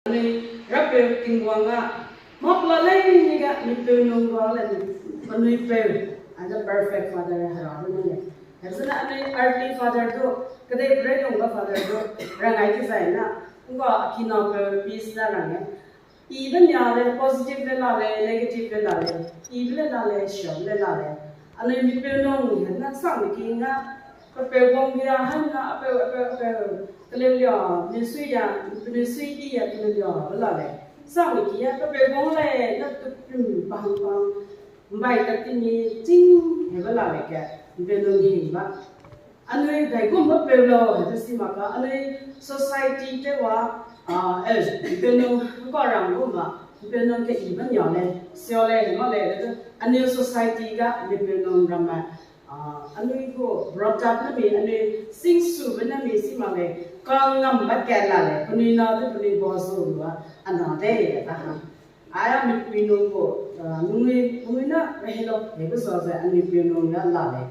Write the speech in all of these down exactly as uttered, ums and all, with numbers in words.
Anui rapeu Tingwang a, mâ pela leine ge anui peu nung rua le, anui peu, and the perfect father hera lu ne. Hezena anui earthly father du, kedei prei lungga father du, rangai dizai na, ngga a kina peu peace na rangai. Ibe nia le positive le la le, negative le la le, ibe le la le, siabe le la le. Anui mi peu nung hena sang ki nga, pe peu bong bia hena, a peu, a peu, a peu, keleu lia, penui sui ya, penui sui ki ya, keleu lia, be la le. Sang ki ya, pe peu bong le, na tu pum, pang, pang, mbai ka ti mi, ting, he be la le ke, mi peu nung hing ba. Anui daigum ba peu lau, hebe si mak ka, anui society te wa, ah, eh, mi peu nung, ngga rang gu ma, mi peu nung ke ibe nia le, sio le, hema le, anui society ga, mi peu nung ramme, ah, anui gu brought up na mi, anui singsube na mi si mak le, kangam ba kat la le, penui na de penui ba zu lua, ana de, ta ha. Aya mi pui nung gu, ah, nungui, nungui na, rehelo, hebe sa ze, anui peu nung ga la le.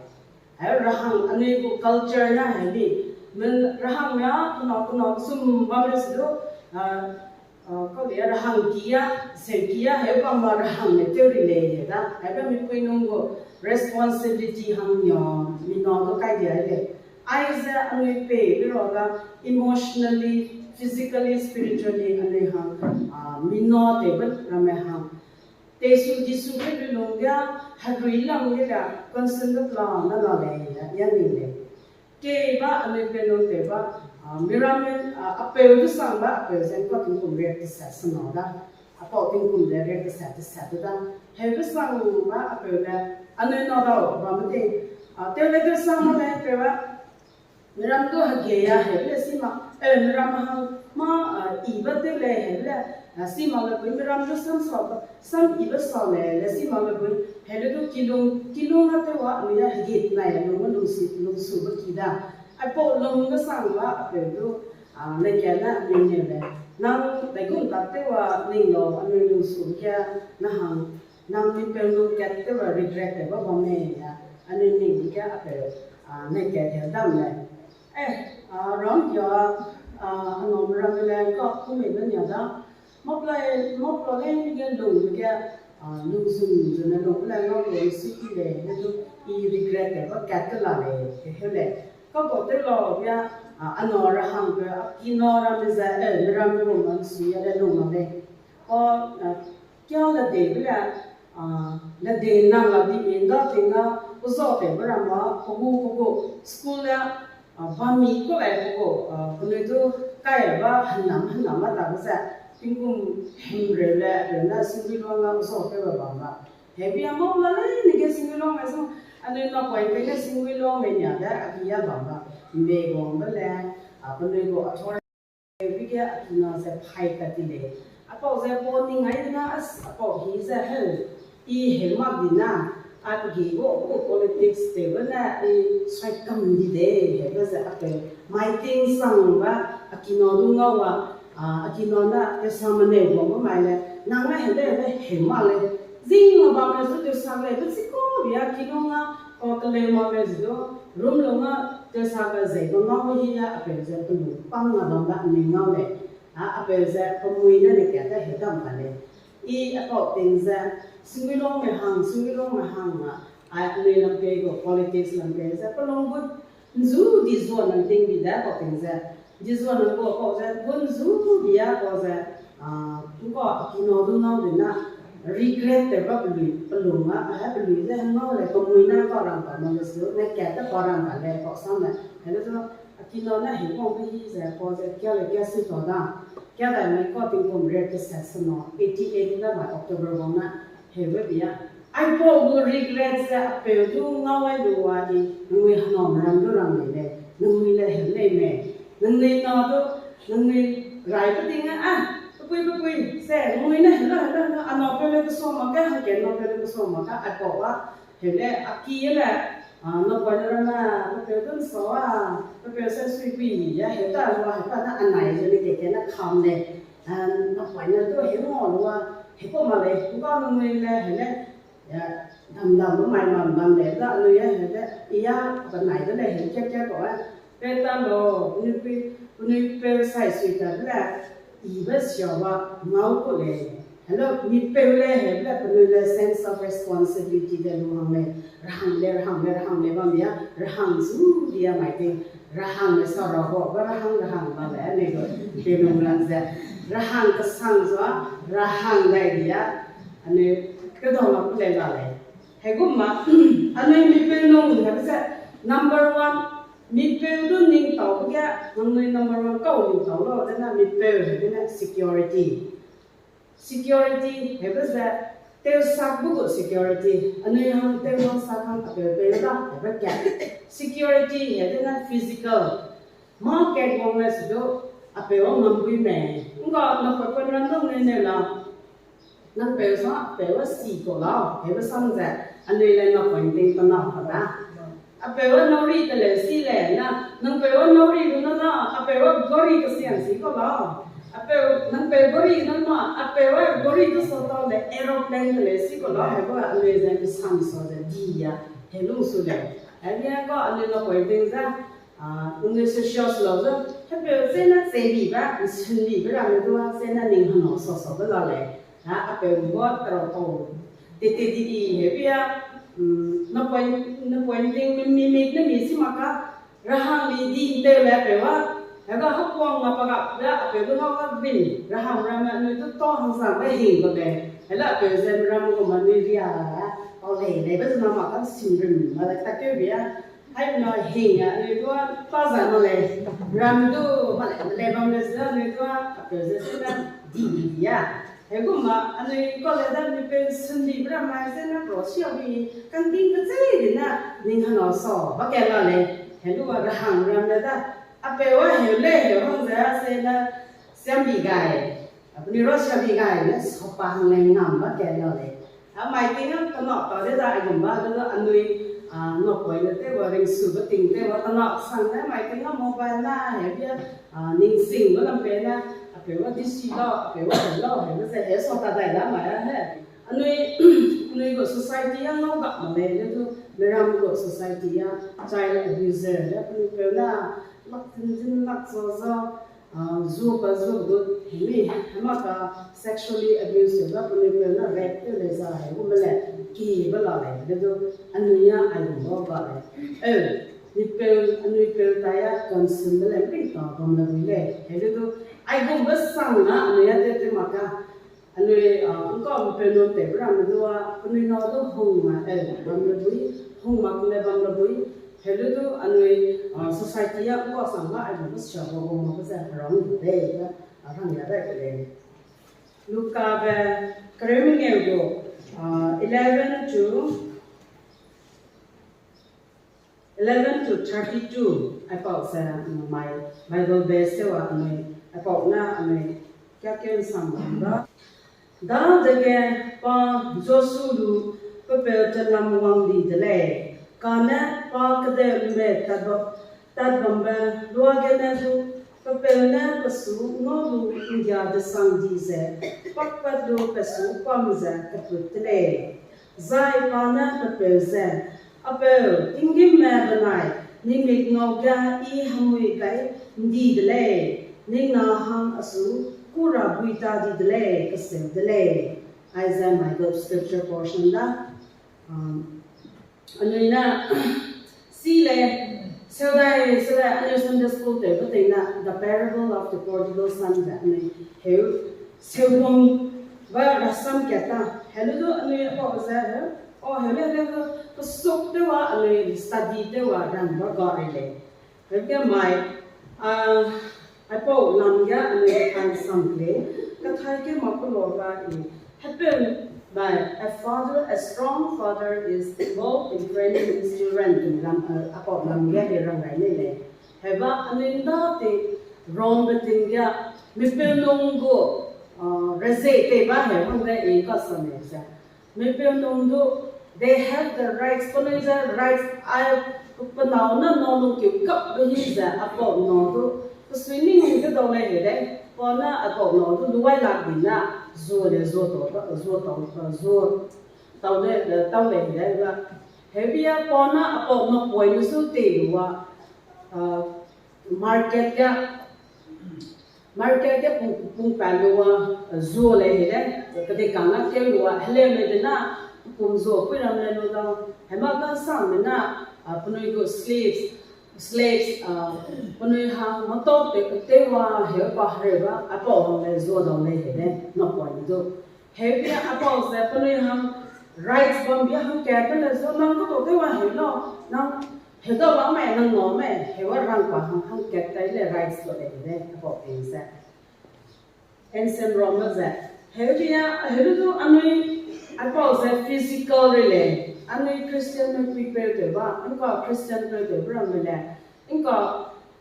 Ai, rahang anui gu culture na hemi, men rahang mia, kuna, kuna, sum bam le si du, ah, ah, kau lia rahang kia, seu kia, heu bam ma rahang ne teu ri lei le da. Ai, ba mi pui nung gu responsibility hang nia, mi na du kai dia le. Aize anui pe, mi ro ga emotionally, physically, spiritually, anui hang, ah, mi na te ben ramme hang. Tesu disu pe lu lung dia, herui lam ge da, concern ga pla na la lei, ya, ya ning lei. Kei ba, anui pe nung te ba, ah, miramme, ah, apeu du sang ba, apeu ze ngka tingkum riak teset sena da. Apau tingkum le riak teset teset da. Heu du sang ba, apeu le, anui na dau, ba me ting. Ah, teu le teu sang ma le, teu ba, miram du hege ya, heu le si ma, eh, miram hang, ma, ah, i ba teu le, heu le, ah, si ma le, miram du sam sa ba, sam i ba sa le, le si ma le, heu le du kilung, kilung a teu wa, anui ya hege nai, lung, lung si, lung su ba ki da. Aipau lung ga sang ba, apeu du, ah, le kia na, anui ne le. Nang, daigum tak teu wa, ning lo, anui lung su kia, na hang, nang mi peu lu kat te ba regret te ba bam mei ya, anui ning ge a peu, ah, ne kat te dam le. Eh, ah, ram kia, ah, anam ram le ka ku mei ba nia da. Mok lai, mok lo le mi ge lung ge, ah, lung zun zun ne lung le ngau lu si ki le, ne du i regret te ba kat te la le, te heu le. Ka ko te lo bia, ah, anam ra hang pe, a kina ram le za, eh, ram le bam si ya le lung le. Ka, ah, kia le de be le, ah, le de nang la di mi nda ting na, uzau te be ram ma, pe gu, pe gu, school le, ah, ba mi ku lai pe gu, ah, penui du kai ba, hennam, hennam ma ta be ze, tingkum hemreu le, reu na singui luang na uzau te ba bam ba. Hebi a mau la le, ni ge singui luang me zung, anui na poi pe ge singui luang me nia de, a ki ya bam ba. Mbe guang be le, ah, penui gu authority Bige a kina ze phai ka ti lei. Apau ze pau ning ai na as, apau hi ze heu. I heu mak di na, a pe gi gu, gu politics te be na, i sai kam di de, heu be ze a pe. Mai ting sang ba, a kina du ngau wa, a, a kina na, te sa me neu guang ba mai le, nang na heu de, heu de, heu mak le. Zing ma bam le zu te sa le, be zi ku bia kilung a, kau keleu mak le zi du, rum lung a, te sa ka zei ba ngau hi ya, a pe ze pe lu, pang na bam ba, neu ngau le. A, a peu ze, pemui ne ne kia ta he dam ka lei. I apau ting ze, singui luang me hang, singui luang me hang a, a, anui lam pe gu politics lam pe ze, pelung gu, nzu di zua nang ting bi de apau ting ze, di zua nang gu apau ze, gu nzu bi a apau ze, a, nka a kina du ngau de na, regret te ba pelui, pelung a, a, pelui ze ngau le, pemui na pa rang pa ma le su, ne kia ta pa rang pa le, apau sam le, he le zo, A kina ne heu wang pe hi ze, pau ze kia le kia si tau da. Kia dai mai kau tingkum riak teset sena, eighty eight na mai October wang na, heu be bia. Aipau gu regret ze a peu du ngau ai lu wa di, nangui hena meram du rang lei lei, nangui le heu lei mei. Nangui na du, nangui rai pe ting a, a, pe pui pe pui, se, nangui ne heu la, heu la, heu la, a na peu le kesua mak ka, hangke na peu le kesua mak ka, aipau wa, Heu le, a ki le, a, napoine ramme, pe peu dun sa a, pe peu se sui pui, ya heu ta lua, heu ta na anai ze le ke ke na kam le, a, napoine du heu ngau lua, heu kau ma le, heu kau nung le le, heu le, ya, dam dam lu mai mam mam le, da lu ya heu le, i ya, pe nai de le, heu kia kia kau a, pe ta lo, penui pui, penui peu sai sui ta de le, Ibe siawa ngau ku lei. Hello, mipeu le, hele penui le sense of responsibility de lu hang lei. Rahang le, rahang le, rahang le bam ya, rahang zu dia mai ting. Rahang le sa ra ho, ba rahang, rahang ba le, ne go, pe nung ran ze. Rahang kesang zua, rahang dai dia, ane, kedau la ku lei la lei. Hegum ma, anui mipeu nung, hebe ze, number one, mipeu du ning tau ge, nangnui number one kau ning tau lo, dena mipeu, dena security. Security, hebe ze, tewsak bu gu security. Anui hang tew hang sak hang apeu peu da, hebe ke. Security, hebe na physical. Mâ kat wang le se du, apeu a ngam bui me. Nga na pe pe ran dong ne ne la. Nang peu sa, apeu a si ko la, hebe sang ze, anui le na point ting pa na pa da. Apeu a nauri te le si le, na, nang peu a nauri du na na, apeu a gari ke sian si ko la. Apeu, nang peu gari na na, apeu a gari du so tau le aeroplane te le si ko la, hebe anui ze mi sam so ze di ya, he lung su le. Hebe ko anui na point ting ze, a, nang le se shos lo ze, hebe ze na ze bi ba, mi sun bi ba ra me du a, ze na ning hano so so be la le. A, apeu mbo tero tau. Te te di di, hebe a, mm, na point, na point ting mi, mi, mi, na mi si ma ka, rahang li di te le apeu a. Hebe hapuang na pa ga, le apeu du na ka rin, rahang ram a, anui du to hang sang le hing ko le. Hele apeu ze ram ko ma nui ria, a, o le, le be na ma ka sim rin, ma le ta ke bia. Hai na hing a, anui du a, pa za ma le, ram du, ma le, le bam le ze, anui du a, apeu ze se na, di di di a. Hegum ma, anui ko le da mi peu sun di bra mai ze na pro sia bi, kang ting pe zai di na, ning hano so, ba ke la le, helu a rahang ram le da, apeu a heu le heu hang ze a se na, siam bi gai, apni ro sia bi gai le, so pa hang le ngam ba ke la le. A mai ting a kena ta de da aigum ba de da anui, a, nopoi le tew wa ringsu ba ting tew wa kena sang ne mai ting a mobile na, hebe a, a, ningsing ba lam pe na, apeu a di si lau, apeu a pe lau, hebe ze he so ta dai la mai a he. Anui, anui gu society a ngau ga ma le, le du, meram gu society a child abuser, le penui peu na, lak tinzin lak zo zo, a, zu pa zu du, hemi, hema ka sexually abuse ba penui peu na rape tew le za he, gu me le, ki ba la le, le du, anui a aigum ba ba le. Eu, mipeu, anui peu tai a concern de le, mping ta bam le bui le, he le du, aigum ba sang na, anui a tew tew ma ka, anui, a, ngkau mipeu nung tew bra me du a, penui nau du hung ma, e, bam le bui, hung ma kule bam le bui, helu du anui, a, society a ngkau sang ma, aigum ba sia ba bam ma ba ze herang de, a, rang ya dai ke le. Luka be, kereu mengeu gu, a, eleven to, eleven to thirty-two, aipau se, mm, mai Bible base tew wa anui, aipau na anui, kia keu nsam bam da. Dadege pa Joshua lu pe peu telam wang di de lei, kane pa kedeu mbe tat bam, tat bambe luagene du, pe peu ne pe su ngau lu nggia desang di ze, pakpat lu pe su pam ze keput de lei. Zai pa ne pe peu ze, A peu, tinggîmme benai ning mikngau ge I hemui gai ’ndi de lei, ning na hang a su kû ra bui ta di de lei, kaseu de lei. Aize mai gu scripture portion da, um, anui ne, si lei, seu dai, seu dai, anui Sunday school tewbe tei ne, The Parable of the Prodigal Son ze anui heu, seu bam ba rasam kat ta, helu du anui apau ze, o, heu le, heu le, pesuk tew wa anui study tew wa rang ba ga rei lei. Heuke mai, a, aipau lam ge anui kathai sam lei, kathai ke ma ku lo ga i, hepeu mai, a father, a strong father is bold in training his children, lam, a, aipau lam ge i rang rai nei lei. Heba anui ’nda te rombe ting ge, mipeu nung gu, a, rezei tei ba he hangge i kasam lei ze. Mipeu nung du, they have the rights, penui ze rights, ai, pe nâu ne nâu lungkeu kap be hi ze, aipau nâu du, pesui ning ge dau lei he lei, pa ne aipau nâu du luai lak di ne, zua le zua tau, zua tau, zua tau lei, tau lei he lei ga. Hebia pa ne aipau nâu poine su tei lu wa, a, market ge, Market ge pung, pung pa lua, eh, zua lei hei le, kede kang na keu lua, hele me de na, pung zua pui ram le lu da, hema kan sang me na, ah, penui gu slaves, slaves, ah, penui hang matok te, te wa, heu pa hereu ba, apau hang le zua dau lei hei le, na poi du. Heu bia apau ze penui hang rights bam bia hang kat te le zua nang ku to te wa heu lo, nang Heu dau la me, nang nau me, heu a rang pa hang hang kat tai le rights to le de, apau pe ze. Ancient Rome ze. Heu dia, heu du anui, apau ze physical rei lei, anui Christian me pui peu te ba, nka Christian peu te ba ram me le, nka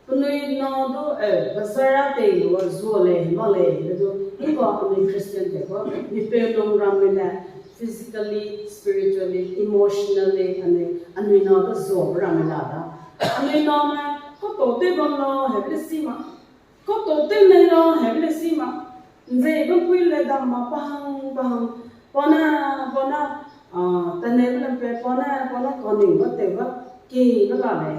penui nau du, eh, bazar a tei lu a zua lei, ma lei, le du, nka anui Christian te ba, mi peu nung ram me le, physically, spiritually, emotionally, anui, anui nau du zua ba ram me la da. Anui nau me, kau tau tew bam lau, heu le si ma. Kau tau tew nei lau, heu le si ma. Nzei bam pui le dam ma, pahang, pahang. Pona, pona, ah, tane bam pe, pona, pona, kau ning ba tew ba, ki ba la lei.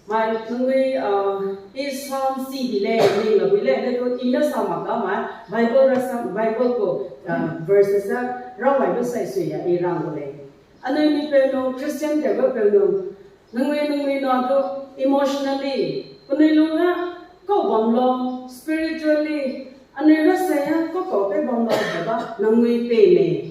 Mai, nui, ah, i sam si di lei, ning la bui lei, le du i ne sa ma ka mai, Bible ra sam, Bible gu, ah, verses a, ra wai du sai sui ya, i rang gu lei. Anui mi peu nung, Christian te ba peu nung, nangui, nangui nau du, emotionally, penui lung a, kau bam lau, spiritually, anui ra sai a, kau tau tew bam lau, ba, nangui pei mei.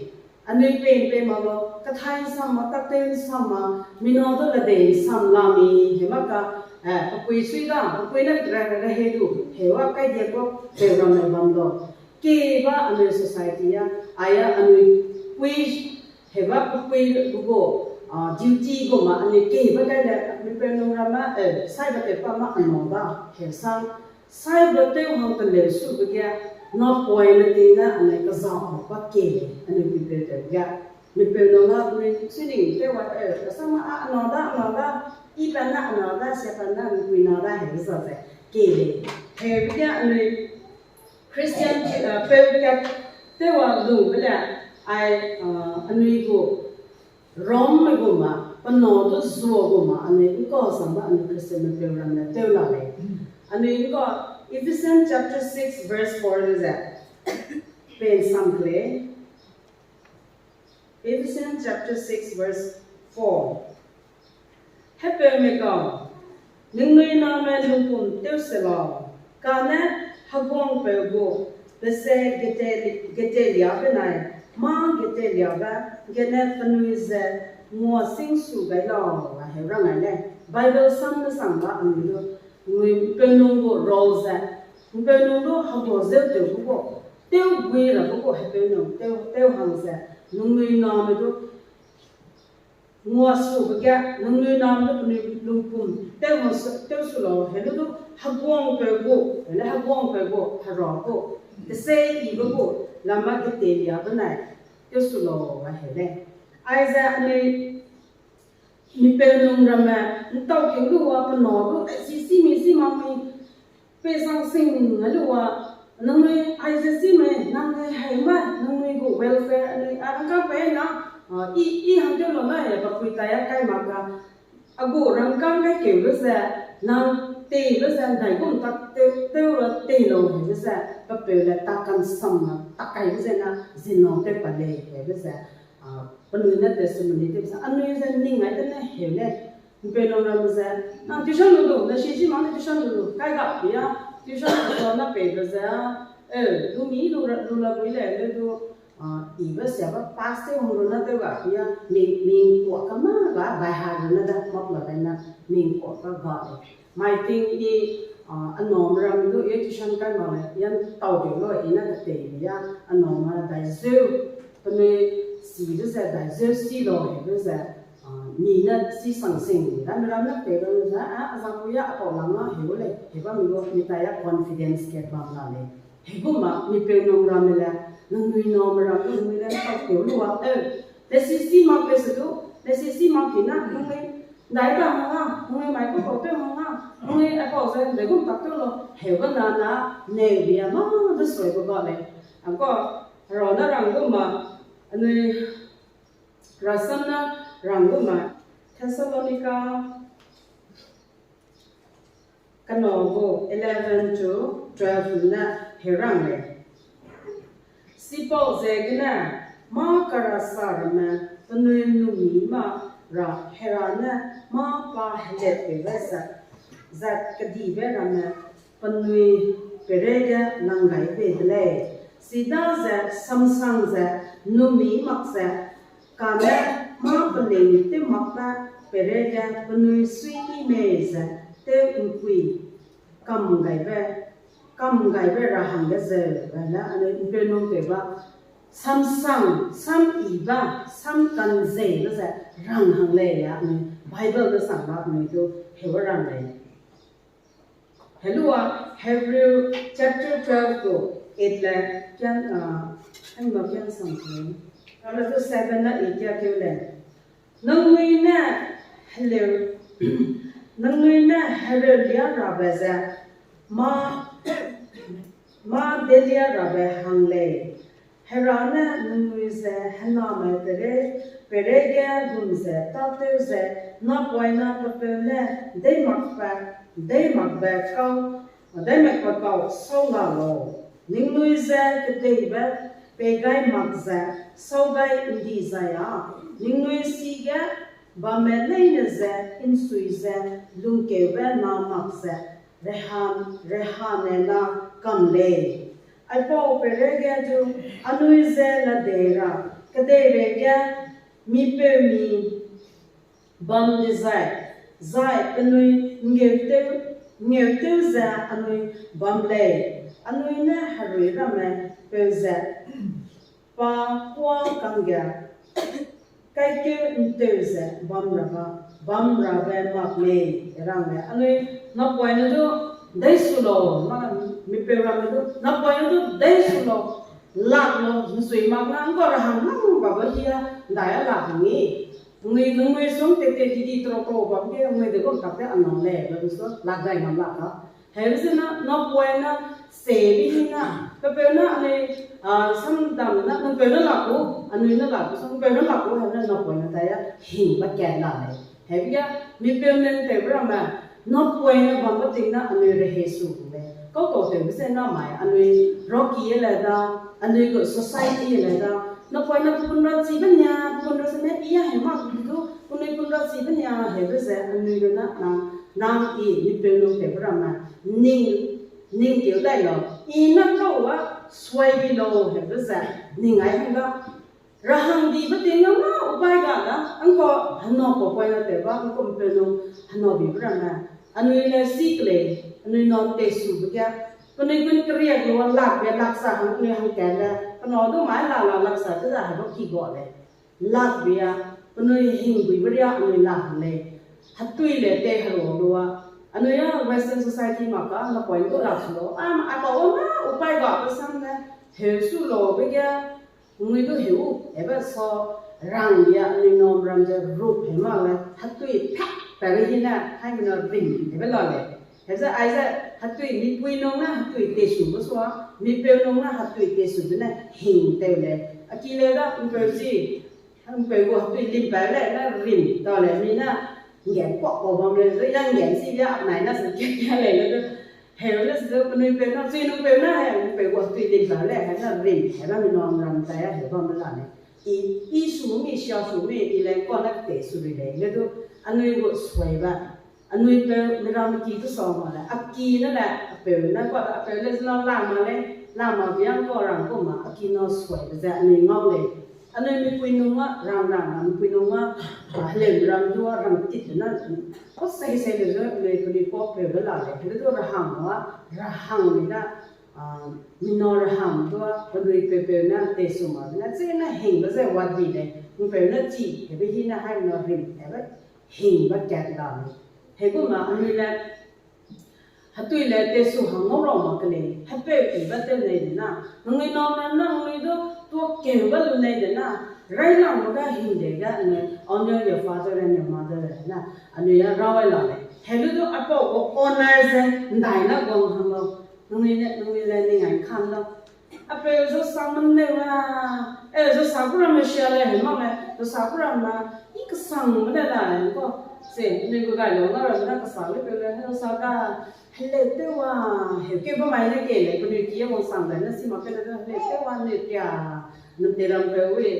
Anui pei pei ma lau, kathai nsam ma, tak tew nsam ma, mi nau du la dei nsam la mi, heu ma ka, eh, pepui sui da, pepui ne ra, ra, ra he du, heu a kai dia kau, peu ram me bam lau. Ke ba anui society a, ai a anui pui, heu ba pepui gu gu, ah, duty gu ma anui ke ba kai le, mi peu nung ram ma, eh, sai ba tew pa ma anau ba, heu sang, sai ba tew hang teleu su ba ge, na poi me ting ne anui kazau pa ke, anui pui peu tew ge. Mi peu nung a anui sui ning tew wa, eh, kasang ma a, anau da, anau da, i pa na anau da, sia pa na, mi pui nau da, heu za ze, ke, heu ba ge anui, Christian, eh, peu kat tew wa lung be le, ai, eh, anui gu Rome me gu ma, pe nau du zua gu ma, anui nka sam ba anui Christian me peu ram le tew la lei. Anui nka Ephesians chapter six verse four le ze, pen sam kle. Ephesians chapter six verse four. Hepeume gau, ningnui name lungpum tew se lau, kane heguangpeu gu, pese gete, getelia benai, mâ geteliabe gene penui ze nguasing su gai lau, a heu rang ai lei. Bible sam ne sang ba anui du, ningnui ’mpeunung gu role ze, ’mpeunung du heguang zeu tew gu gu, tew gui ra gu gu hepeunung tew, tew hang ze, ningnui name du, nguasube ge, ningnui name du penui lungpum tew hang se, tew su lau, helu du heguangpeu gu, hele heguangpeu gu, hera gu, tesei yibe gu, lamma getelia benai, tew su lau, a heu lei. Aize anui, mipeunung ramme, ’ntau keu lu wa pe nau du, ai si si mi si mak mi, pei sang sing a lu wa, nangnui aize si mei, nangnui hei ma, nangnui gu welfare, anui, a, rangkâng pei na, a, i, i hangtew lau na, e, papui tai a kai mak ka, a gu rangkâng kai keu lu ze, nang tei lu ze, ’ndaigum tak tew, tew ra tei lau hebe ze, papeu le tak kansam na, tak kai lu ze na, zinau tew pa lei hebe ze, a, penui ne testimony tew ze, anui ze ning ai de ne heu lei, ’mpeunung ramme ze, nang tuition lu lu, na si si mak ne tuition lu lu, kai ga pi a, tuition lu na pei lu ze, e, lu mi lu ra, lu la gui lei, le du, a, ibe siabe pass tew hang lu na tew ga pi a, ming, ming kuak ka ma ga, bai ha lu na da, mak la bai na, ming kuak ka ga lei. Mai ting i, a, aname ram du, e tuition kai mak lei, yan tau de lo, i na ketei bi a, aname dai zeu, penui sibe ze dai zeu si lau hebe ze, a, mi ne si sang sing, ramme ram ne pei bam ze, a, a zangpui a, a pau lang a heu lei, heu bam mi gu, mi tai a confidence kat bam la lei. Heugum ma, mipeunung ramme le, nangnui name ram du, nangnui le, tau keu lu wa, e, le si si mak le se du, le si si mak ki na, nangnui, ’ndai ga hang a, nangnui mai ku pau tew hang a, nangnui a pau ze, ’ndaigum tak tew lau, heu ga na na, neu bi a ma, du sui gu ga lei. Angkau, Hera ne rang gu ma, anui, Hera sam ne rang gu ma, Thessalonica, Kano gu eleven to twelve ne herang lei. Sipau ziegene mâ karasa ramme penui numi mak ra Hera ne mâ pa heletpeibe zat, zat kedibe ramme penui peireige nang gai bei de lei. Chidaze samsang ze numi mak ze, kane mâ peling tew makbe peireige penui suiyi mei ze tew ’ngkui kam gaibe, kam gaibe ra hangge zeu, gane anui ’mpeunung tewba, samsang, sam yiba, sam kanzeibe ze rang hang lei a anui Bible ge sangba anui du heu rang lei. Helua Hebrew chapter twelve gu eight le kian, ah, anba kian sang lei. Rame du seven na i kia keu lei. Nangnui ne heleu, nangnui ne hereu lia rabe ze, mâ, mâ delia rabe hang lei. Hera ne nangnui ze hename peirei, peireige gum ze tâtew ze, napoine pepeu ne deimakbe, deimakbe kau, deimakbe kau sau la lau. Ningnui ze kedeibe pei gai mak ze, sau gai ’ndi zai â, ningnui sige bamme leine ze ’nsui ze lungkeube na mak ze, reha, rehane na kam lei. Aipau peireige du anui ze ladei ra, kedeirei ge mipeumi bam dezai, zai penui ’nggeuteu, ’nggeuteu ze anui bam lei, anui ne herui ramme peu ze, pa kuâ kangge kaikeu ’nteu ze bam rabe, bam rabe mak lei, rang lei. Anui napoine du deisu lau, mipeu ramme du napoine du deisu lau, lak lau, ’nsui mak na ’ngkau ra hang nang babe hia, ’ndai a lak hang i. Nui, nui sung tete didi tro kau bam ge, nui de gum tak te anang lei, babe su lak dai ngam lak a. Hebe zene, napoine, sebi hina, pepeu ne anui, ah, samdam ne, nupeu ne lak gu, anui ne lak gu, nupeu ne lak gu, hebe ne napoine tai a, hingbe kat la lei. Hebe ge, mipeu ne ’ntewbe ramme, napoine bambe ting ne anui rehesu gu lei. Kau tau tewbe ze namai, anui roki e le da, anui gu society e le da, napoine pekun ra chibe nia, pekun ra sene i a hei mak du, penui pekun ra chibe nia hebe ze anui lu na, nang, nang i mipeu ne ’ntewbe ramme, ning, ning keu dai lau, i ne kau a, suai bi lau hebe ze, ning ai hang ga. Rahang dibe ting ne mâ upai ga da, ’ngkau hena pau poine tewba, ’ngkau ’mpeunung hena bibe ramme, anui le si kelei, anui nâu tesube ge, penui gun keriak lu a lakbe laksa hang anui hangkat le, penâu du mai la la laksa te da hebe ki gua lei. Lakbe a, penui hingbuibe ria anui lak lei. Hetui le tei herua lu a, anui a Western society mak ka, napoine du lak su lau, a, a pau a mâ upai gabe sam ne, heu su laube ge, nui du heu, hebe sa, rang ya, anui nâu ram ze rup he mak le, hetui tak, pebe hine, haimena ring, hebe la lei. Heze aize, hetui mipui nung ne hetui tesube sua, mipeu nung ne hetui tesube ne hing tew lei. A ki leu da, ’mpeu chi, ’mpeu gu hetui limpeu lei, ne rim ta lei, mi ne, ’nggen kuak kau bam lei, ze ya ’nggen chi ya, nai ne se kia kia lei, le du, heu le se du, penui peu ne, chui nung peu ne, heu, ’mpeu gu hetui limpeu lei, heu ne rim, heu ne mi nâu ram tai a, heu bam la lei. I, i su mi, sia su mi, i lei kua ne tesube lei, le du, anui gu suaibe, anui peu, mi ram ki du sa ma lei, a ki ne le, a peu ne kua, a peu le zena la ma lei, la ma biang kau rang kau ma, a ki nâu suaibe ze, anui ngau lei. Anui mipui nung a, rang rang a, mipui nung a, a, heleu ram du a, rang tit ne, kau sei sei le ze, anui penui kau peube la lei, le du rahang a, rahang mi da, a, mi nâu rahang du a, penui peu peu ne, tesu ma, ne, chi ne hingbe ze wat di lei, ’mpeu ne chi, hebe hine haimena rim, hebe hingbe kat la lei. Hegume anui le, hetui le tesu hang ngau rau mak ke lei, hepeu ibe tew nei de na, nangnui nâu ne nangnui du, tuakeube lu nei de na, railangbe ga hingdei ga anui, honor your father and your mother, na, anui a rawai la lei. Helu du apau gu honor ze, ’ndai na guang hang lau, nangnui ne, nangnui le ning ai kan lau. Apeu zu sang manneu a, e, zu sa ku ramme sia le, heu mak le, zu sa ku ramme, i kesangbe le la, kau, Se, nui gu gai lo na ram na kasa le pe le, he sa ka, hele te wa, he ke ba mai ne ke le, pe nui ki ye wang sang dai na si ma ke le, hele te wa ne kia, num te ram pe wi,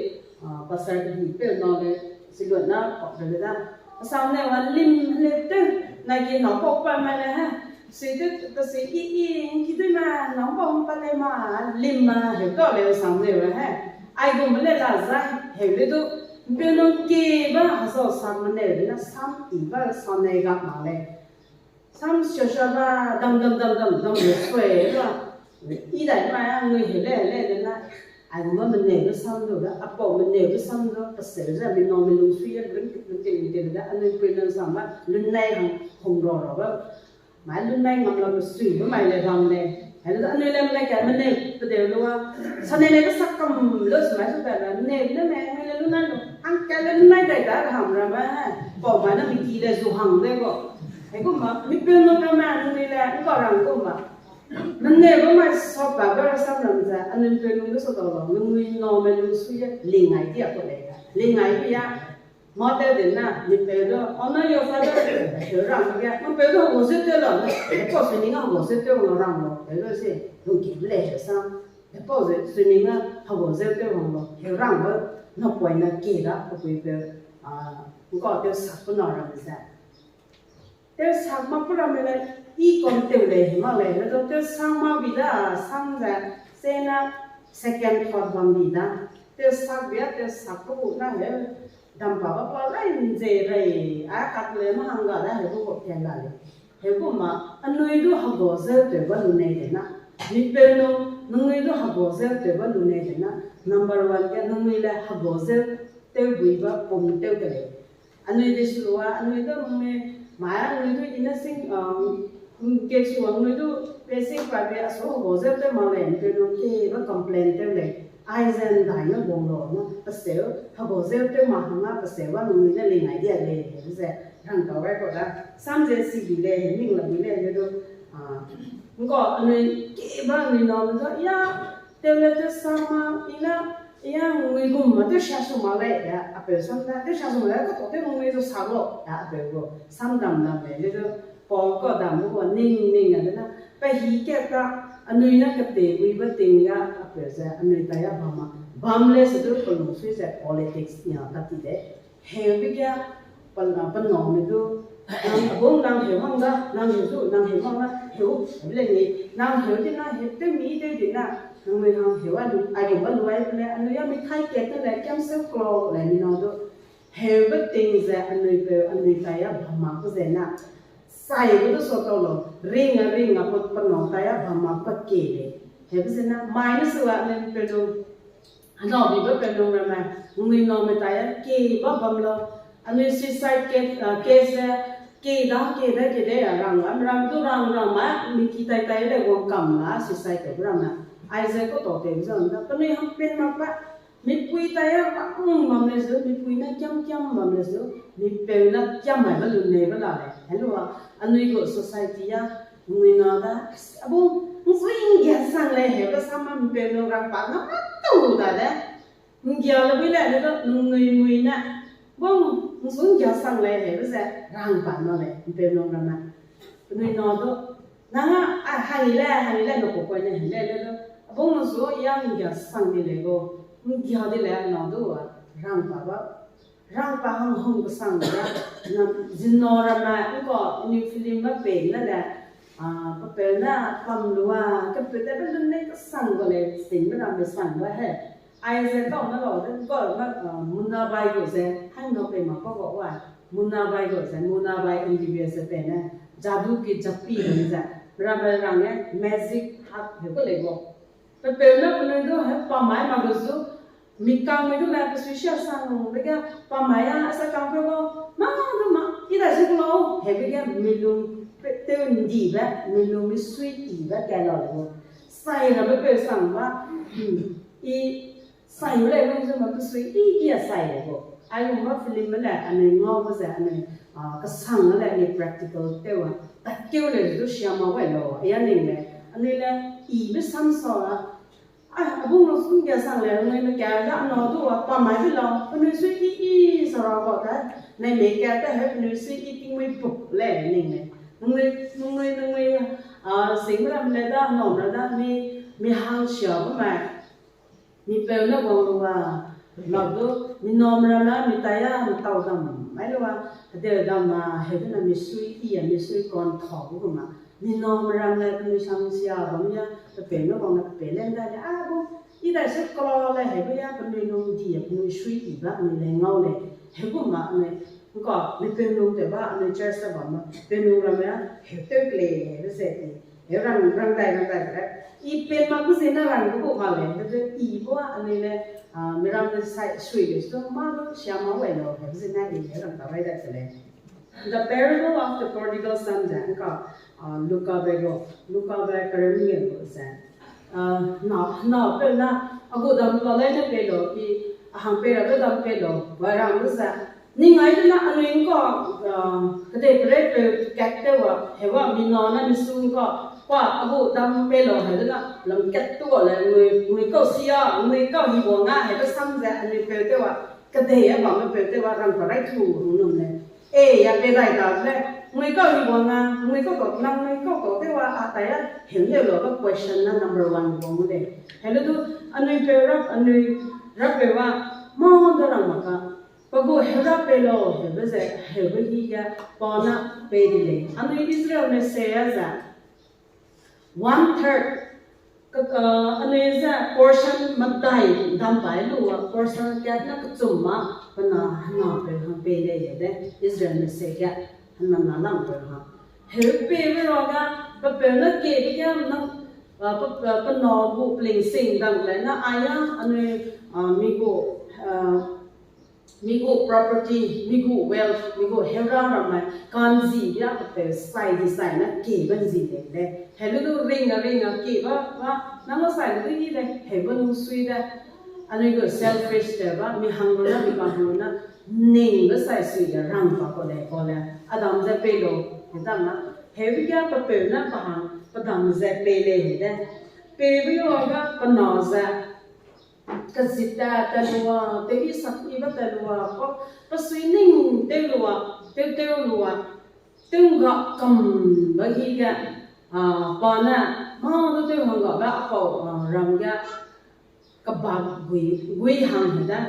a, pastor ke di pe na le, si lo na, pa pe le da. Asam ne wa lim hele te, na ki na pok pa mai le he. Sui te, ka sui i, i, ki dui ma, na pok pa le ma, lim ma, he to le asam ne wa he. Ai gu me le la zai, he le du, mpe no ke ba, ha so sam me ne, na sam i ba, sam ne ga ma le. Sam sha sha ba, dam, dam, dam, dam, dam, le sui ba. I dai ma ya, ngui hele, hele, le na. Ai gu me me ne, le sam du, le, a pau me ne, le sam du, ka se, le, me no, me lung sui ya, le, le, le, le, le, le, a nui pui le sam ba, le nai hang, hong ro ro ba. Mai lu nai ngam la me sui lu mai le bam le. Hai lu anui le me ka me ne pe de lu wa. Sa ne ne ka sak kam lu su mai su ta la ne ne me ne le lu nai lu. Ang ka le lu nai dai da ham ra ma. Pau mai na mi ki le zu hang de go. Hai gu ma mi pe no ka ma ne le ka rang gu ma. Me ne gu mai sa pa ba ra sam ram za. Anui pe lu lu su ta lo. Lu mi no me lu su ye ling ai dia ko le. Ling ai dia. Mâ tew de na, mi peu du, honor your father, peu rang ge, mi peu du hegu zeu tew lau, ne, hepa sui ning a hegu zeu tew lau rang lau, peu du se, lungki le he sa, hepa ze sui ning a hegu zeu tew rang lau, heu rang lau, na poi na ki da, pe pui peu, a, ngka tew sak pe na rang ze. Tew sak mak pe ramme le, i kon tew lei hi mak lei, le du tew sak mak bi da, sam ze, se na second thought bam bi da. Tew sak bi a, tew sak pe gu na he, dam pa ba pa lai nze rei, a kak le ma hang ga da he gu gu ken la lei. He gu ma, anui du hegu zeu tew ba lu nei de na. Mi peu nu, nangnui du hegu zeu tew ba lu nei de na. Number one ge, nangnui le hegu zeu tew bui ba pum tew de lei. Anui de sua, anui du mame, mai anui du ina sing, um, ke sua anui du pe sing pa pe a so hegu zeu tew ma lei, pe nu ke ba complain tew lei. Ai zen dai na bong lo na, pe seu, hegu zeu tew ma hang a pe seu ba nangnui ne ling ai dia lei, ze, rang tau gai ko da. Sam ze si bi lei, ning la bi lei, le du, a, ngka anui ke ba anui na, le du, ya, tew le tew sa ma, ina, ya, ngui gum ma, tew sha su ma lei, ya, a peu sam da, tew sha su ma lei, ka to tew ngui zu sa lo, ya, a peu gu, sam dam dam lei, le du, Paul ka dam gu, ning, ning, ya, de na, pe hi ke ka, anui na ka te gui ba ting ya, a peu ze, anui ta ya bam ma, bam le se du, pe lung sui ze politics nia ka ti de. Heu bi kia, pe, pe name du, nang, abung nang heu hang da, nang heu zu, nang heu hang da, heu, heu le ni, nang heu di na, heu tew mi tew di na, nang nui hang heu a, ai gum ba lu ai pe le, anui ya mi kai ke te le, kiam se klo le ni na du. Heu be ting ze, anui peu, anui ta ya bam ma pe ze na. Sai be du so tau lo, ring a ring a pe, pe na ta ya bam ma pe ke le. Heu be ze na, mai ne se wa anui peu du, Anau bi ba pe lung ramme, ngui name ta ya, ke ba bam lo. Anui suicide case, ah, case ze, ke da, ke da, ke da, ya rang, am ram du rang, rang ma, mi ki tai tai le wang kam la, suicide te bu ramme. Ai ze ko to te bu zang da, penui hang pen mak ba, mi pui ta ya, rang bam le zu, mi pui na kiam kiam bam le zu, mi peu na kiam mai ba lun nei ba la le. Hello, anui gu society ya, ngui na da, abu, ngui ngia sang le he, ba sa ma mi peu no rang pa na, ma tu da le. Nggia le bui le, le du, nung nui mui ne. Bung, nsu nggia sang le, he, be ze, rang pa na le, mpe nung rang na. Penui na du, nang a, a, hang i le, hang i le, no ko koi ne, he le, le du. Bung nsu, ya nggia sang di le go. Nggia di le, na du, a, rang pa ba. Rang pa hang hung kesang da. Na, zin no rang na, nko, new film ba pe na le. A, pe pe na, pam lua, ke pe te be lun ne kesang go le, sing be rang be sang ba he. Ai ze kau na lo, de, go, ma, a, Muna Bai gu ze, hang no pe ma pa go wa. Muna Bai gu ze, Muna Bai M B B S ze pe ne, Jadu Ki Jappi gu ze, meramme rang ne, magic hat, he gu le gu. Pe peu na penui du, he, pa mai ma gu zu, mi kang mi du na, pe sui sia sang, de ga, pa mai a, sa kang pe gu, ma, du ma, i da zu gu lo, he, de ga, mi lung, pe, teu ndi be, mi lung, mi sui i be, ka lo le gu. Sai na be pe sang ba, hmm, i, Sai le lung ze ma kesui i, i a sai le gu. Ai lung ma film le, anui ngau ba ze, anui, a, kesang le, anui practical tew a. Tatkeu le du sia ma wai lo, ya ning le. Anui le, i be sam sa a. A bung lu sung ge sang le, nui ne ka da na du wa pa mai bi lau, penui sui i i sa ra wa da, nai me ka da he penui sui i ting mui puk le ning le. Nui, nui, nui, a, sing ra le da, na ra da, mi, mi hang sia bu mai. Mi peu ne wang lu wa, mak du, mi na me ram na, mi tai a, mi tau dam, mai lu wa, de dam ma, he du na mi sui i a, mi sui kon thau bu ma. Mi na me ram le, mi sang sia bam ya, pe peu ne wang na pe le da le, a bu, i dai se kala le, he bu ya, pe mi nung di a, pe mi sui i ba, mi le ngau le, he bu ma, ne, nka, mi pe nung te ba, mi church te ba ma, pe nung ram ya, he teu kle, he bu se ti. He rang, rang dai, rang dai, rang. I pen ma ku zena rang ku ku ma le, he de i bua, anui le, a, mi ram de sai sui de, so ma lu sia ma wai lo, he zena i, he rang ta rai dai se le. The parable of the prodigal son ze, nka, a, Luka be lo, Luka be kerem nge lo ze. A, na, na pe na, a gu dam lo le ne pe lo, i, a hang pe ra be dam pe lo, wai rang lu ze. Ning ai de na anui ngka, a, kedei pere pe kat te wa, he wa mi na na mi su ngka, pa a gu dam pe lo he de na, lam kat tu wa le, ngui, ngui kau sia, ngui kau hi wa nga, he de sam ze anui pe te wa, kedei e ba me pe te wa, rang pa rai tu, num le. E, ya pe dai ta le, ngui kau hi wa nga, ngui kau kau, nang ngui kau kau te wa, a tai a, he le lo ba question na number one wa mu de. He le du, anui pe rap, anui rap pe wa, ma de rang ma ka. Pa gu hera pe lo, hebe ze, hebe hi ge, pa na pe di lei. Anui Israelme se a ze, one third, ka, ka, anui ze portion medai dam pai lu a, portion kat na kechum ma, pe na hena pe hang pe lei de, Israelme se ge, hena na lang pe hang. Heu pe be ra ga, pe pe na ke be ge, na, a, pe, pe, pe na gu pling sing dang lei na, a ya, anui, a, mi gu, a, mi gu property, mi gu wealth, mi gu hera ramme, kanzi bia pe pe sai di sai na ke ba nzi lei de. Helu du ring a ring a ke ba, ba, nang lo sai lu di de, he ba lu sui de. Anui gu selfish de ba, mi hang lu na, mi ba lu na, ning be sai sui de rang pa ko de, ko le. Adam ze pe lo, he dam na. He bi ga pe pe na pa hang, pa dam ze pe lei de. Pe bi lo ga pa na ze. Kazit ta, ta lua, tew i sak i ba ta lua, pa, pa sui ning tew lua, tew tew lua, tew ga kam ba hi ga, a, pa ne, ma du tew hang ga ba a pau, a, ram ga, kaba gui, gui hang he da,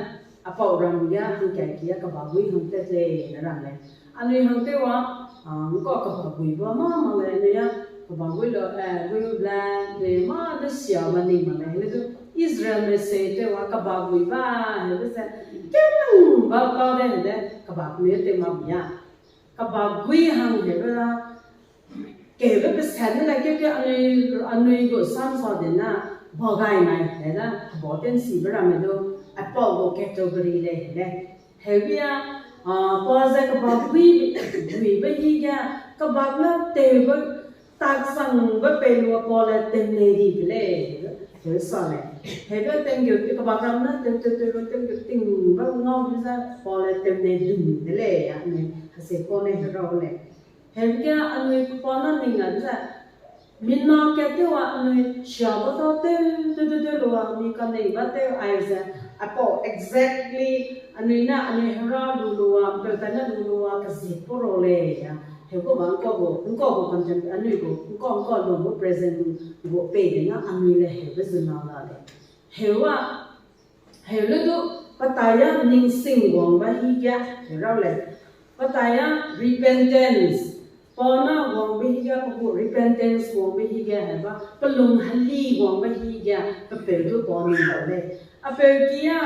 a pau ram ga, hang ka ki a kaba gui hang tet lei, na ram lei. Anui hang tew wa, a, ngka kaba gui ba ma ma lei, ne ya, kaba gui lo, eh, gui bla, ne ma de sia ma ning ma lei, ne du, Israelme se tew wa kaba gui ba, he be ze, kenang ba pa de he de, kaba gui tew ma bia. Kaba gui hang he be la, ke be pe sen de la ke ke anui, anui gu sam sa de na, ba gai nai he da, kaba ten si be ramme du, a pau gu category lei he de. Heubia, a, pa ze kebak gui, gui be hi ge, kebak na tew be, tak sang be pei lua pa le tew nei di de lei, heu sa lei. Heube tewngeu, kebak ram na tew, tew, tew, tew, tew, ting be ngau bi ze pa le tew nei dun de lei, a, ne, hese pa ne herau lei. Heube ge anui pa na ning a de ze, mina kat tew a anui sia ba ta tew, tew, tew, tew lua, mi kanei ba tew ai ze, a pau exactly, anui na, anui hera lu lua, peu ta na lu lua, kazi pu ro lei, a, heu gu ba ngkau gu, ngkau gu content, anui gu, ngkau, ngkau lu gu present gu pei de na, anui le heube zena la lei. Heu a, Heu le du, pa ta ya ningsing wang ba hi ge, heu rau lei. Pa ta ya repentance. Pa na wang ba hi ge, pa gu repentance wang ba hi ge, heu ba, pa lung heli wang ba hi ge, pa peu du pa ning lau lei. A peu ki ya,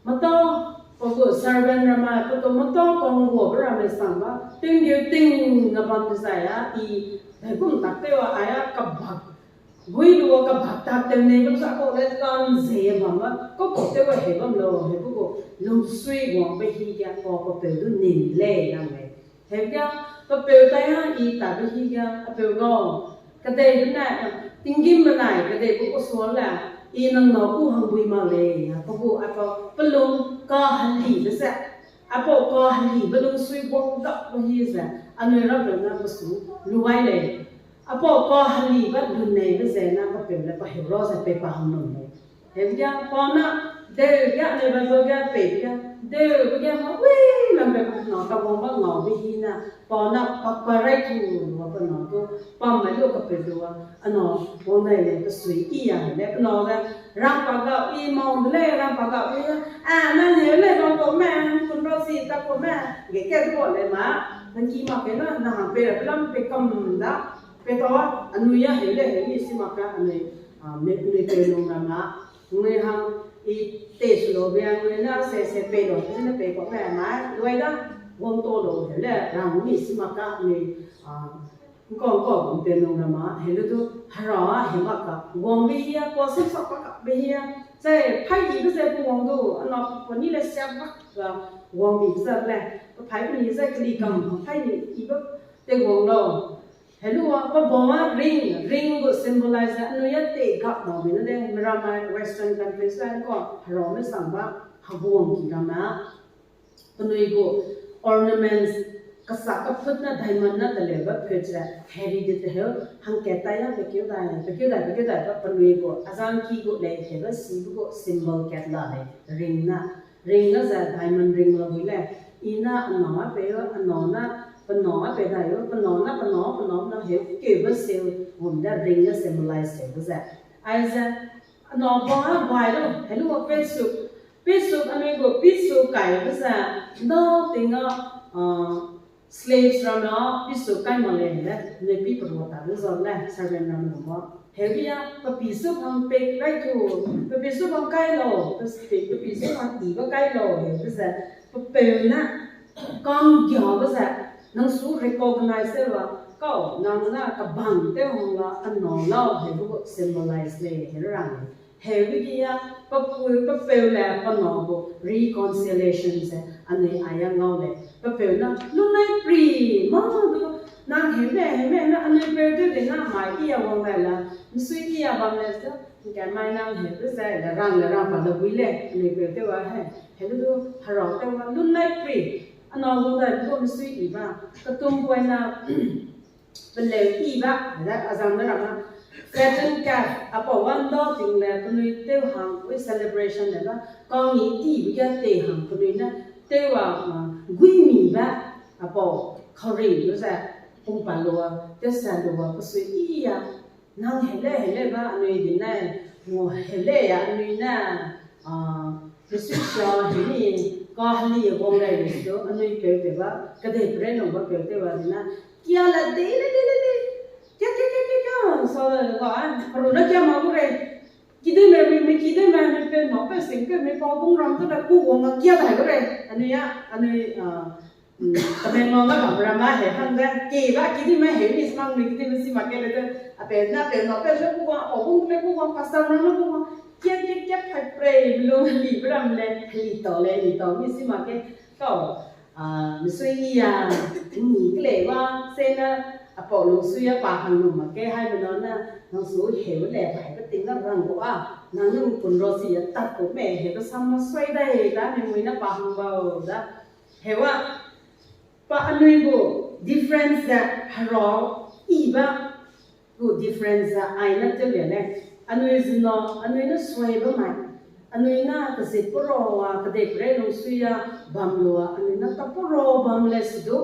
matau, pa gu servant ramme, pa gu matau kang gu ba ramme sang ba, tinggeu ting na bam dezai a, i, heu kum tak tew a, a ya, kebak gui lua kebak tak tew nei bam sa kau le kan ze bam ba, kau kau tew a heu bam lau, heu gu gu lungsui wang ba hi ge kau kau peu du ning lei nang lei. Heu ge, pa peu tai ha i ta ba hi ge, a peu gau. Kedei benai, tinggîm benai, kedei gu kau sua le, i nang na ku hang bui mak lei, a pa gu a pa, pa lung ka heli be ze, a pau ka heli be lungsui wang gap ba hi ze, anui rap leu na pa su, luai lei. Apau pa heli ba lunei be ze na pa peu le pa heu ra ze pe pa hang num lei. Heuge pa na, deu ge anui ba zo ge pei ge, deu ge ma wi lam be na ta wang ba ngau be hi na, pa na pa pa rai tu wa pa na tu, pa mai lu ka pe lu wa, ano, wang dai le pe sui i ya le pe na ze, rang pa ga i mau de le, rang pa ga i, a, na ne le rang ko me, kun ra si ta ko me, ge ke ko le ma, nang ki ma ke na, na hang pe ra pe lam pe kam da, pe ta, anui ya heu le heu ni si ma ka, anui, a, me, anui pe lung ra ma, anui hang, i te su lo be anui na se se pe lo, ne pe ko me ma, luai da, wang to lo heu le, rang ni si ma ka, anui, a, Ngkau ngkau gu pe nung ra ma, helu du, hera, he ma ka, guang be hia, kua sap sap ka ka be hia. Zai, phai di be ze pu wang du, ana pu ni le siak bak ga, guang bi be ze le, pa phai pu ni ze keli kam, pa phai ni i be, te guang lau. Helu wa, pa bau wa ring, ring gu symbolize, anui ya te gap dau be ne de, mera mai Western countries la ko, hera me sang ba, ha guang ki ra ma. Penui gu ornaments, kasa kaput na diamond na teleu ba put ze, heri de te heu, hangkat tai ya pe keu dai, pe keu dai, pe keu dai ba penui gu, azang ki gu lei, he ba si bu gu symbol kat la lei, ring na, ring na ze diamond ring la bui lei, i na anau a pe yo, anau na, penau a pe dai yo, penau na, penau, penau na heu, keu ba seu, gum da ring na symbolize seu bu ze. Aize, Anau ba bai lu, helu wa pesu, pesu anui gu pesu kai be ze, ndau ting a, ah, slaves ram na pesu kai ma le le, ne pi perua ta lu zon le, servant ram na mo. Hebi ya, pe pesu bang pe kai tu, pe pesu bang kai lo, pe, pe pesu bang i ba kai lo, he be ze, pe peu na, kang gia be ze, nang su recognize wa, kau, nang na kabang te hong la, anau lau, he bu symbolize le, he rang le. Hebi ya, pe pu, pe peu le, pe nau gu reconciliation ze, anui a ya ngau le. Pe peu na, lu nai pri, ma du, nang he me, he me, na anui peu de de na mai i ya wang dai la, nsui i ya bam le ze, nke mai nang he de ze, le rang, le rang pa le bui le, anui peu de wa he, he lu du, hera de wa, lu nai pri, anau wang dai du nsui i ba, ketum poi na, Peleu i ba, da azang da rama. Fattened calf, apau wa ndau ting le penui tew hang, we celebration le ba, kang i i bu ya te hang penui ne, tew wa, ma, gui mi ba, apau, khauring lu ze, pung pa lu wa, tew sa lu wa, pesui i ya, nang hele, hele ba, anui di ne, mo hele ya, anui ne, a, Yesu sia hemi, ka heli wang gai le su, anui peu te ba, kedei pre nung ba peu te ba di na, kia la de, de, de, de, de. Kia, kia, kia, kia, kia, sa le ga, a, peru na kia ma gu re. Kide me, me, me kide me, me pe no pe sing pe, me pa bung ram tu da ku wang ga kia dai gu re. Anui ya, anui, a, Tamenglong na bam ram ma he hang de, ke ba kidi me he mi smang mi kidi me si ma ke le de, a pe na pe no pe se ku wang, o hung le ku wang, pastor na na ku wang, kia, kia, kia, phai prei, mi lu li bram le, li tau le, li tau mi si ma ke, kau, a, mi sui i ya, ni ke le wa, se na, a pau lu sui ya pa hang lu ma ke, hai me no na, nang su he le, hai pe ting na rang ku a, nang nung kun ro si ya, tak ku me, he pe sam ma sui dai, da, mi mui na pa hang bau, da, Hewa, pa anui gu difference ze herau i ba gu difference ze ai ne tew le le. Anui zena, anui ne sui ba mai. Anui na kezit pura wa, kedei kere lungsui ya bam lua, anui na ta pura bam le se du.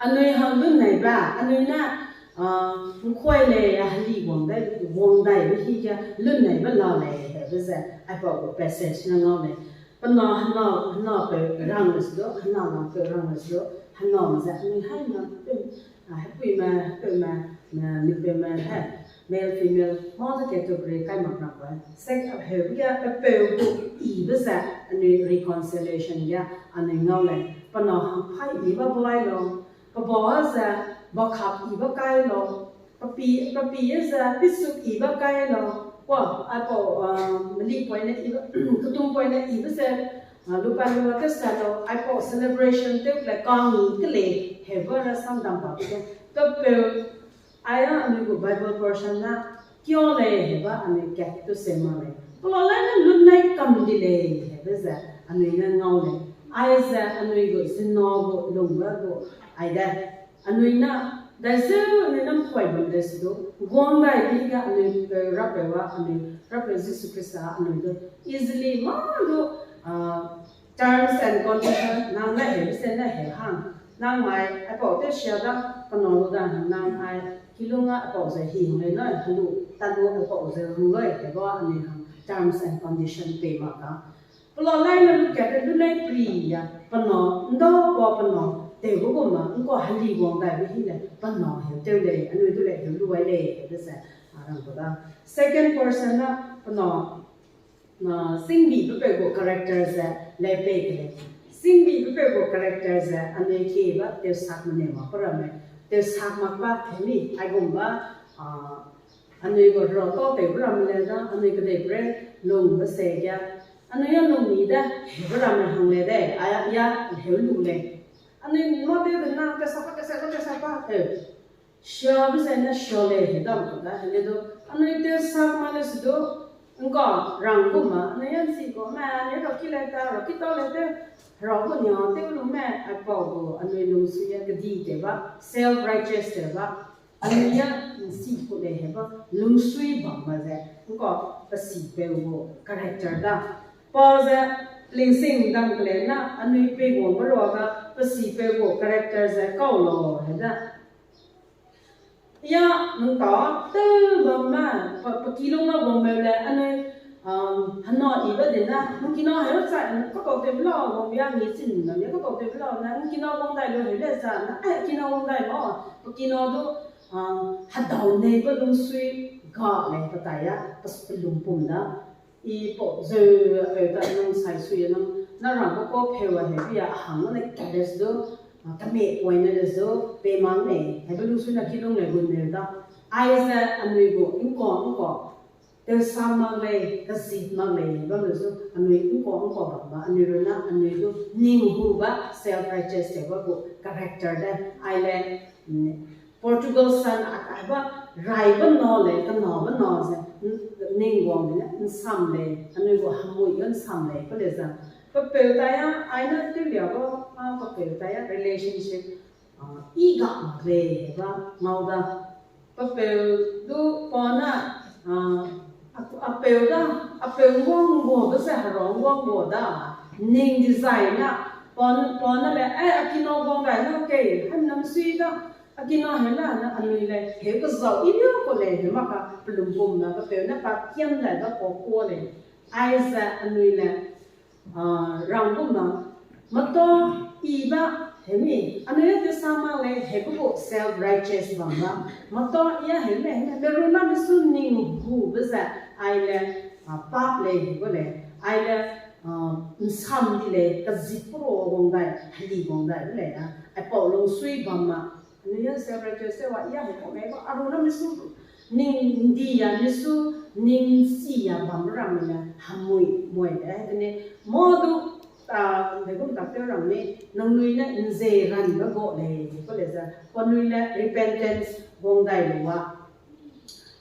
Anui hang lunnai ba, anui na, a, nkuai le ya heli wang dai, wang dai be hi ya lunnai ba la le, he be ze, aipau gu passage na ngau le. Pe na hena, hena pe rang le se du, hena na pe rang le se du, hena me ze, anui hai na pe, a, hepui me, hepeu me, me, mi pe me, he, male, female, mâ ze category kai mak ra pa. Sex, a, heu ya, pe peu gu i be ze, anui reconciliation ya, anui ngau le. Pe na hang phai i ba bai lo, pe ba ze, ba khak i ba kai lo, Papi, papi ye ze, pisuk i ba kai lo, kua, aipau, a, meli poine i ba, ketum poine i be ze, a, lupa lua ke sa lo, aipau celebration tew le kang ke le, he ba ra sam dam ba ke, pe peu, aya anui gu Bible portion na, kio le he ba anui kat tu se ma le. Pela le ne lunnai kam di le, he be ze, anui ne ngau le. Ai ze, anui gu zina gu lung ba gu, ai de, anui na, Dai zeu anui nam khuai bam de se du, guang dai di ga anui, eh, rapeu wa anui, rapeu Jisu Khrista anui du, easily ma du, ah, terms and condition, nang na heu se na heu hang, nang mai, aipau te sia da, kano lu da, nang mai, kilung a aipau ze hing lei na, halu, talu aipau ze ru lei, te ba anui hang, terms and condition pei ma ka. Pela lai na lu kat te lu lai pri ya, pena, ndau pa pena, te gu gu ma, ngkau heli guang dai be hi le, pena heu teu lei, anui du lei, heu lu wai lei, te se, a rang gu da. Second person na, pena, na, singbi pe pe gu character ze, lei pei ke lei. Singbi pe pe gu character ze, anui ke ba, teu sak mene ma, pa ramme, teu sak ma pa, temi, ai gum ba, a, anui gu ro tau teu pa ramme le da, anui kedei pre, lung be se ya, anui ya lung ni de, heu pa ramme hang le de, a ya, ya, heu lu lei. Anui ma teu de na, ke sa pa, ke sa pa, ke sa pa, eh. Sia be ze ne sia lei, he dam ku da, he le du, anui teu sak ma le se du, ngka rang gu ma, anui yan si gu ma, anui ro ki le ta, ro ki tau le te, ro gu nia teu lu me, aipau gu, anui lungsui ya kedi te ba, self righteous te ba, anui ya nsi ku lei he ba, lungsui bam ma ze, ngka pe si peu gu character da. Pa ze, lingsing dam ke le na, anui pei gu me rua ga, pe si peu gu character ze kau lo, he da. Ya, nang ta, tew bam ma, pa, pa kilung na bam meu le, anui, um, hana i ba de na, nang kina heu chai, nang kakau tew lau, bam ya, ngi chin, bam ya, kakau tew lau, na, nang kina wang dai lu heu le za, na, eh, kina wang dai ma, pa kina du, um, hadau nei ba lungsui ga lei, pa tai ya, pa s-, pa lung pum da. I pau zeu, a peu ta nang sai sui ya nang, na rang ba kau peu a heu ya, a hang na careless du, a, kame poine le zu, pe mang ne, he ba lungsui na kilung le gun meu da. Ai ze anui gu, ngkau, ngkau, teu sa mak lei, kazit mak lei, bam le zu, anui ngkau, ngkau bam ba, anui ru na, anui du, ning hu ba, self righteous te ba gu, character de, ai le, mm, Portugal san a kai ba, rai ba na lei, kena ba na ze, n-, ning guang de ne, nsam lei, anui gu hemui ge nsam lei, pa le za. Pa peu tai ya, ai na tew lia ba, a, pa peu tai ya, relationship, a, i ga mak lei, he ba, ngau da. Pa peu du, pa na, a, a, a peu da, a peu ngguang ngguabe ze, hera ngguang ngguabe da, ning design na, pa na, pa na le, eh, a kina guang gai na, kei, han nam sui da, a kina heu la na anui le, heu kazau i liu kau lei, heu mak ka, pelung bum na, pa peu na, pa kiam dai da, kau kua lei. Ai ze anui le, a, rang bum na, mata i ba, heu mi, anui le teu sa mak lei, heu gu self righteous bam ba. Mata i a heu lei, heu lei, me ru na me su ning hu be ze, ai le, a, pap lei, heu gu lei, ai le, a, nsam di lei, kazit puro wang dai, heli wang dai, lei na, aipau lungsui bam ma, Anui ya self righteous te wa, ya he kau mei ba, a ru na mi su ning ndi ya, mi su ning si ya bam ram ne, hamui, mui de, he ne, mo du, a, de gum tak te ram ne, nangnui ne nze ran ba go lei, ko le za, pa nui le repentance guang dai lu wa.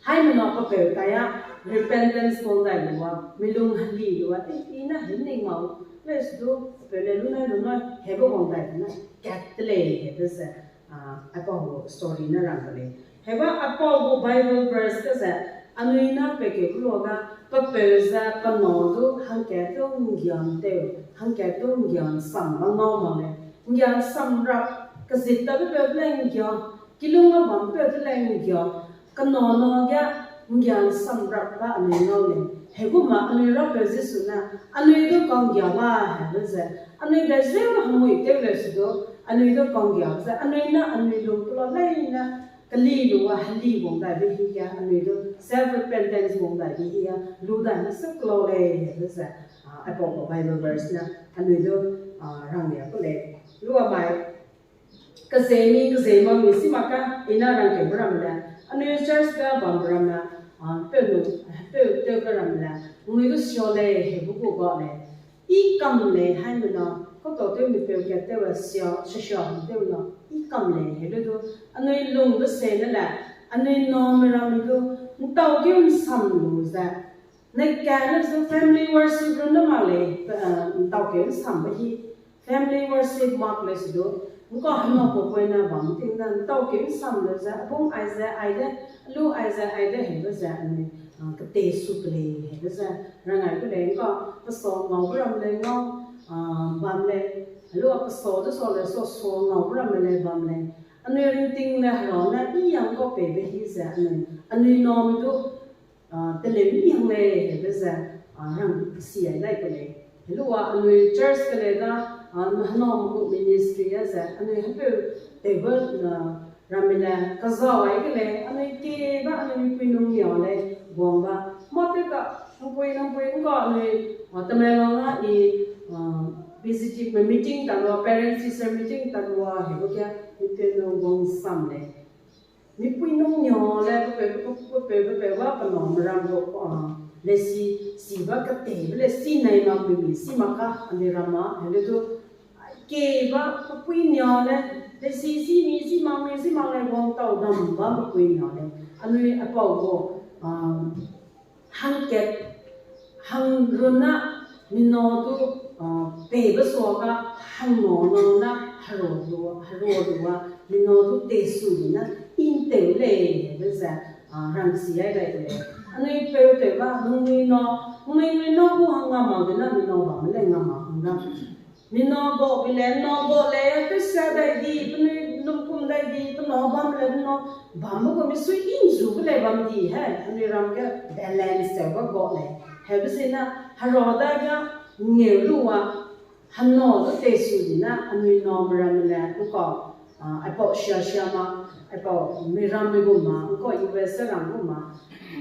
Haimena pa peu tai ya, repentance guang dai lu wa, mi lung heli lu wa, e, i na him ning mau, le su du, peu le lu na lu na, he ba guang dai na, kat te lei, he be ze. A, aipau gu story na rang de lei. Heba aipau gu Bible verse ka ze, anui na pe ke kulo ga, pa peu ze pa na du hangkat tu nggian teu, hangkat tu nggian sam ba ngau ma lei. Nggian sam rap, kazit ta pe peu le nggian, kilung a bam peu le nggian, kena na ge nggian sam rap ba anui ngau lei. Heguma anui rapeu Jisu na, anui du kanggia ba, he be ze, anui de zeu hamui teu le su du, anui du kanggia ze, anui na, anui lung pela lei na, keli lu wa heli wang dai be hi ya, anui du self repentance wang dai be hi ya, lu dai na se klo lei, he be ze, a, aipau gu Bible verse na, anui du, a, rang ya ku lei. Lu a mai, Kazei mi, kazei ma mi si mak ka, i na rang ke be ram le, anui church ga bam be ram le, a, peu nu, peu teu be ram le, ngui du sio lei, he bu gu ga lei. I kam lei, hai me na, ko tau teu mi peu ke teu a sio, sio sio hang teu na, i kam lei, he lu du, anui lung be se ne le, anui na me ram mi du, ntau keu nsam lu ze, ne ka ne zu family worship ru na mak lei, eh, ntau keu nsam be hi, family worship mak lei su du, Ngka hena pau poine bam ting da, ntau ke nsam le ze, abung ai ze, ai de, alu ai ze, ai de, hebe ze, anui, ah, kete su pe lei, hebe ze, rangai pe lei, ngka, peso ngau ram lei ngau, ah, bam lei, alu a peso de so le, so, so ngau ram lei bam lei. Anui ringting le hera ne, i yang ko pe be hi ze, anui, anui nom du, ah, tele mi hang lei, hebe ze, ah, rang si ai dai ku lei. Helua anui church ke le da, ah, hena mu ministry a ze, anui hepeu tewbe, ah, ramme le, kazau ai ke le, anui ke ba, anui pui nung nia le, guang ba. Ma te ka, nang pui, nang pui, nang ka anui, ah, Tamenglong na i, ah, visiting, meeting ta lua, parent teacher meeting ta lua, hebe kia, i te nung guang sam lei. Mipui nung nia le, pe, pe, pe, pe, pe, pe, ba pe name ram gu, ah, le si, si ba kete, be le si nai ma mi, mi, si ma ka, anui ram ma, hele du, ai, ke ba, pe pui nia le, le si, si mi, si ma mi, si ma le, wang tau dam ba, pe pui nia le. Anui apau gu, ah, hangkat, hangruna, mino du, ah, pebe sua ga, hangno no na, hero du, hero du wa, mino du te su na, inteu lei, be ze, ah, rang si ai dai lei. Anui peu te ba, nung mi no, nung mi no bu hang ngam ma de na, mino ba me le ngam ma hang na. Mino bo bi le, no bo le, pe sa dai di, pe nui lungkum dai di, pe no bam le, no bam bo mi sui inzu be le bam di, he, anui ram ge balance te ba bo le. Hebe zena, hero dai ga, ngeu lu wa, hano du te su di na, anui no me ram le, nko, ah, aipau sia sia ma, aipau mi ram mi gu ma, nko U S ram gu ma,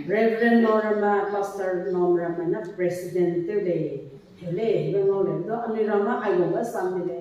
Reverend no ram ma, Pastor no ram ma na president te de, Hele, hebe ngau le, du anui ram ma ai gu ba sam mi le.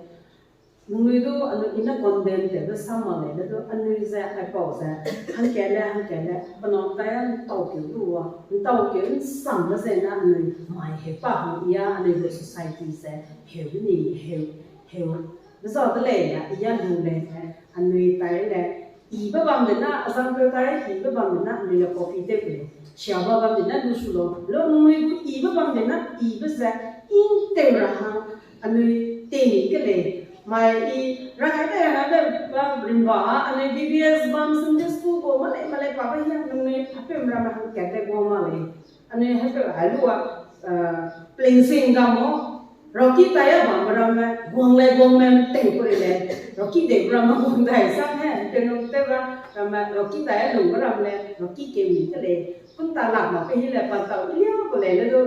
Nui du anui ina condemn te be sam ma le, du anui ze aipau ze, hangke le, hangke le, pe nang tai a ntau ke lu wa, ntau ke nsam be ze na anui mai he pa hang ia anui gu society ze, heu ni, heu, heu. Be za de lei ya, ia lu lei, anui tai le, i be bam de na, azang peu tai, i be bam de na, anui le copy te pe lei. Sia ba bam de na, lu su lo. Lo nui gu i be bam de na, i be ze, inteu ra hang, anui te ni ke lei. Mai i, rang ai de, rang ai de, ba rimba, anui B B S bam Sunday school gu, ma lei, ma lei, pa ba hiang, nui, hapeu ram hang kat de gu ma lei. Anui hapeu ai lu wa, eh, pleng sing ga mo, Rocky tai a bam ramme, guang lei guang me teng ku lei. Rocky de ramme guang dai sang he, te nung te ba, ramme Rocky tai a lung ramme, Rocky ke mi ke lei. Kun ta lak ma pe hi le pa tau lia ku lei le du.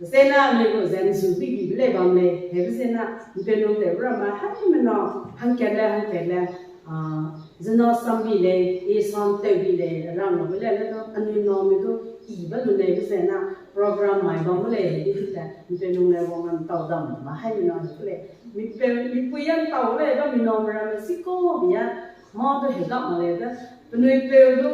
Zena anui gu zen zu bi bi lei bam lei, hebe zena, te nung te ramme, hai me no, hangke le, hangke le, ah, zena sam bi lei, i sam teu bi lei, ram ma be le le du, anui no mi du, i ba lu lei be zena, program mai bam lei, hebe le, te nung le wang an tau dam, ma hai me no, hebe le, mi pe, mi pui an tau le, ba mi no me ramme, si ko bi ya, ma du he dam ma lei de, penui peu du,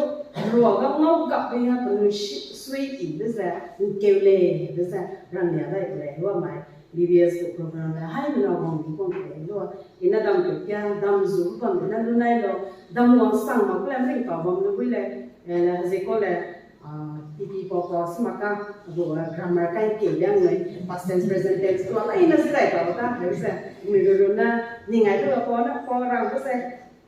rua ga ngau kap be ya, penui shi-, sui i be ze, nkeu lei, be ze, rang ya dai be lei, lua mai, B B S gu program le, hai me no wang bi kong ke lei, lua, ina dam ke kia, dam zu bam de na lu nai lo, dam wang sang ma ku le, mring kau bam lu bui le, eh, le, ze ko le, ah, P P pau pau si ma ka, gu, eh, grammar kai ke liang lei, past tense, present tense, lua, ina si dai kau ka, he ze, mi lu lu na, ning ai lu pau na, pau rang be ze,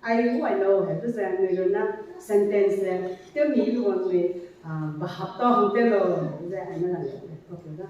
Ai lu ai lau, hebe ze, anui lu na sentence ze, teu mi lu anui, ah, bahap tau hang te lau, hebe ze, ai na la le, okay da.